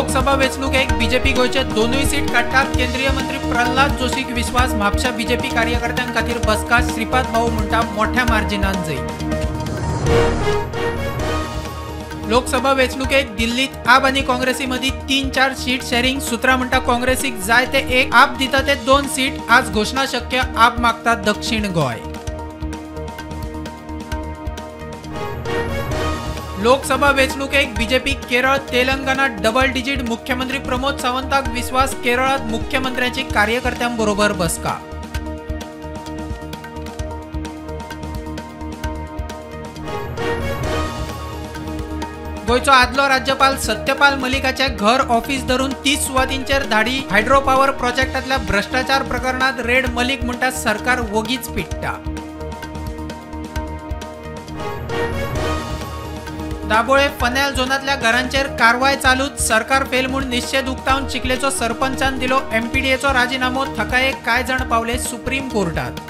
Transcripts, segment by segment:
लोकसभा वेंचणुकेक बीजेपी गोंयचे दोनूय सीट काडटात. केंद्रीय मंत्री प्रल्हाद जोशीक विस्वास. म्हापशा बीजेपी कार्यकर्त्यां खातीर बसका. श्रीपाद भाऊ म्हणटा मोठ्या मार्जिनान जैत. लोकसभा वेंचणुकेक दिल्लीत आप आनी काँग्रेसी मदीं 3-4 सीट शेअरिंग. सूत्रां म्हणटा काँग्रेसीक जाय ते 1, आप दिता ते 2 सीट. आज घोशणा शक्य. आप मागता दक्षिण गोंय. लोकसभा वेंचणुकेक BJP Kerala Telangana double digit. मुख्यमंत्री प्रमोद सावंताक विस्वास. केरळात मुख्यमंत्र्यांची कार्यकर्त्यांबरोबर बसका. गोंयचो आदलो राज्यपाल सत्यपाल मलिकाचे घर ऑफिस धरून 30 सुवातींचेर धाडी. हायड्रो पॉवर प्रोजेक्टांतल्या भ्रष्टाचार प्रकरणात रेड. मलिक म्हणटा सरकार वोगीच पिट्टा. दाबोळे फनेल झोनांतल्या घरांचेर कारवाय चालूच. सरकार फेल म्हूण निशेध उक्तावन चिखलेचो सरपंचान दिलो एमपीडीएचो राजिनामो. थकाये कांय जाण पावले सुप्रीम कोर्टात.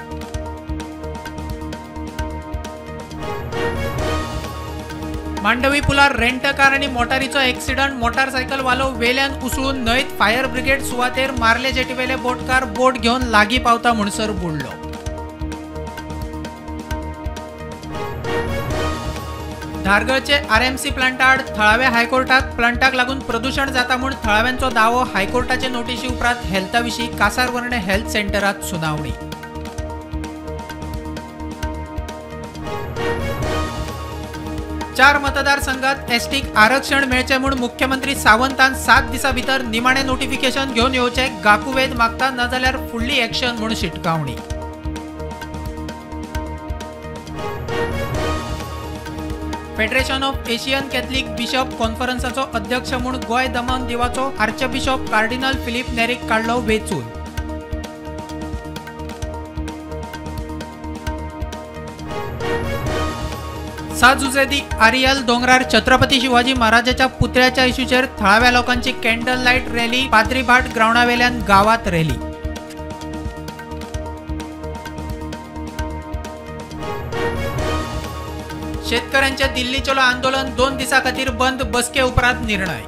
मांडवी पुलार रेंटकार आनी मोटारीचो एक्सिडंट. मोटारसायकल वालो वेल्यान उसळून न्हंयत. फायर ब्रिगेड सुवातेर. मार्ले जेटीवेले बोटकार बोट घेवन लागीं पावता म्हणसर बुडलो. धारगळचे आरएमसी प्लांटा आड थळाव्या हायकोर्टात. प्लांटाक लागून प्रदूषण जाता म्हूण थळाव्यांचो दावो. हायकोर्टाचे नोटीशी उपरांत हेल्था विशीं कासारवर्णे हेल्थ सेंटरात सुनावणी. चार मतदारसंघात एसटीक आरक्षण मेळचें म्हूण मुख्यमंत्री सावंतान 7 दिसां भितर निमाणें नोटिफिकेशन घेवन येवचें. गाकुवेद मागता, नाजाल्यार फुडली एक्शन म्हूण शिटकावणी. Federation of Asian Catholic bishop कॉन्फरन्साचो अध्यक्ष म्हूण गोंय दमण दिवाचो आर्चबिशप कार्डिनल फिलीप नेरीक काडलो वेंचून. साजुजेदी आरियल दोंगरार छत्रपती शिवाजी महाराजाच्या पुतळ्याच्या इशूचेर थळाव्या लोकांची कॅन्डल लायट रॅली. पाद्रीभाट ग्रावंडावेल्यान गावात रॅली. शेतकऱ्यांचे दिल्ली चलो आंदोलन 2 दिसां खातीर बंद. बसके उपरांत निर्णय.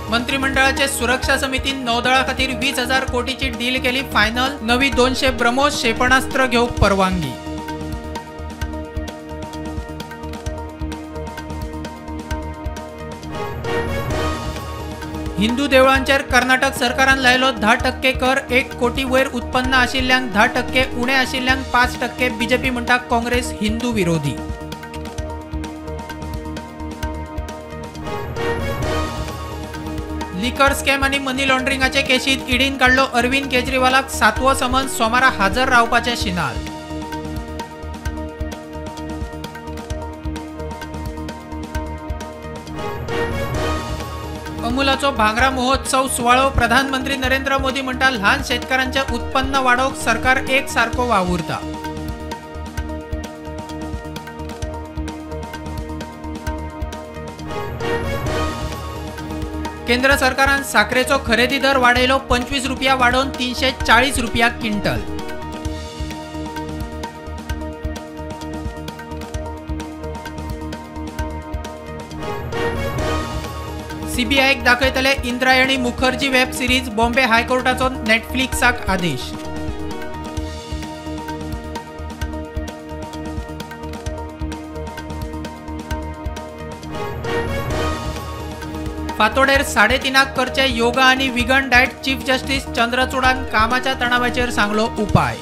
मंत्रिमंडळाचे सुरक्षा समितीन नौदळा खातीर 20,000 कोटीची डील केली फायनल. नवी 200 ब्रह्मोस क्षेपणास्त्र घेवंक परवानगी. हिंदू देवळांचेर कर्नाटक सरकारान लायलो 10% कर. 1 कोटी वयर उत्पन्न आशिल्ल्यांक 10%, उणें आशिल्ल्यांक 5%. बीजेपी म्हणटा काँग्रेस हिंदू विरोधी. लिकर स्कॅम आनी मनी लॉन्ड्रिंगाचे केशींत ईडीन काडलो अरविंद केजरीवालाक 7वो समन्स. सोमारा हाजर रावपाचें शिनाल. अमुलाचो भांगरा महोत्सव सुवाळो. प्रधानमंत्री नरेंद्र मोदी म्हणटा ल्हान शेतकारांचें उत्पन्न वाडोवंक सरकार एक सारको वावुरता. केंद्र सरकारान साखरेचो खरेदी दर वाडयलो. 25 रुपया वाडोवन 340 रुपया क्विंटल. सीबीआयक दाखयतले इंद्रायणी मुखर्जी वेब सिरीज. बॉम्बे हायकोर्टाचो नेटफ्लिक्साक आदेश. फातोडेर 3:30 करचे योगा आनी विगन डायट. चीफ जस्टीस चंद्रचूडान कामाच्या तणावाचेर सांगलो उपाय.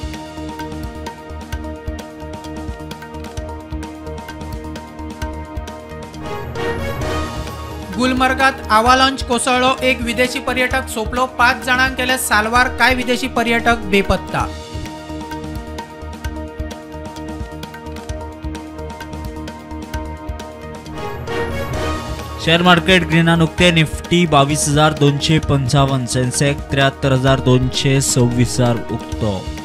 गुलमर्गात आवालांच कोसळ्ळो. एक विदेशी पर्यटक सोंपलो. 5 जाणांक केले साल्वार. कांय विदेशी पर्यटक बेपत्ता. शेअर मार्केट ग्रीनान उक्ते. निफ्टी 22,255, सेन्सेक्स 73,226 उक्तो.